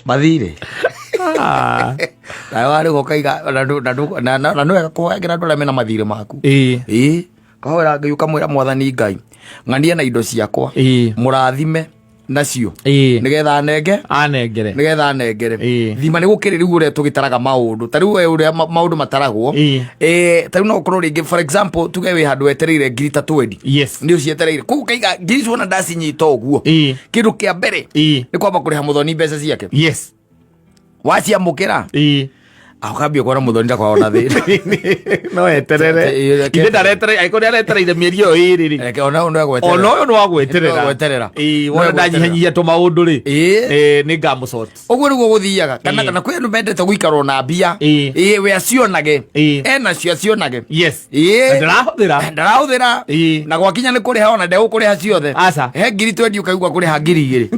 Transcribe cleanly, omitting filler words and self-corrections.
Mathirĩ. Ah. Nawe warĩha ũkaiga na nĩ wega kũhoyagĩra andũ arĩa mena mathirĩ maku. Ĩĩ, kahoera Ngai, ũkamwĩra, "Mwathani Ngai, ng'ania na indo ciakwa, mũrathime nacio nĩgetha anenge." Anengere. Nĩgetha anengere. Thima nĩ gũkĩrĩ rĩu ũrĩa tũgĩtaraga maũndũ, ta rĩu we ũrĩa maũndũ mataragwo. Ta rĩu no ũkorwo rĩngĩ, for example, tuge wĩ handũ wetereire ngiri ta 20. Nĩ ũcietereire kũu, ũkaiga ngiri icio ona ndacinyita ũguo, kĩndũ kĩa mbere nĩ kwamba kũrĩha mũthoni mbeca ciake. Waciamũkĩra, ũkambia kuona mũthoni ndakoragwo na thĩna. No eterere. Ithe ndareterere, angĩkorwo nĩ aretereire mĩeri ĩyo ĩrĩ rĩ. Reke ona ũyũ no egweterera. Ona ũyũ nĩ wa gweterera. Nĩ wa gweterera. Ĩĩ, wona No egweterera. ndanyihanyihia tũmaũndũ rĩ, nĩ ngamũsort. Ũguo nĩguo gũthiaga, kana kana kwĩ andũ mendete gũikarwo na mbia. Ĩĩ, we acionage. Enacio acionage. Na ndarahũthĩra. Ndarahũthĩra. Na gwakinya nĩ kũrĩha, ona ndegũkũrĩha ciothe. Aca. He ngiri 20, ũkaigua kũrĩha ngiri 2.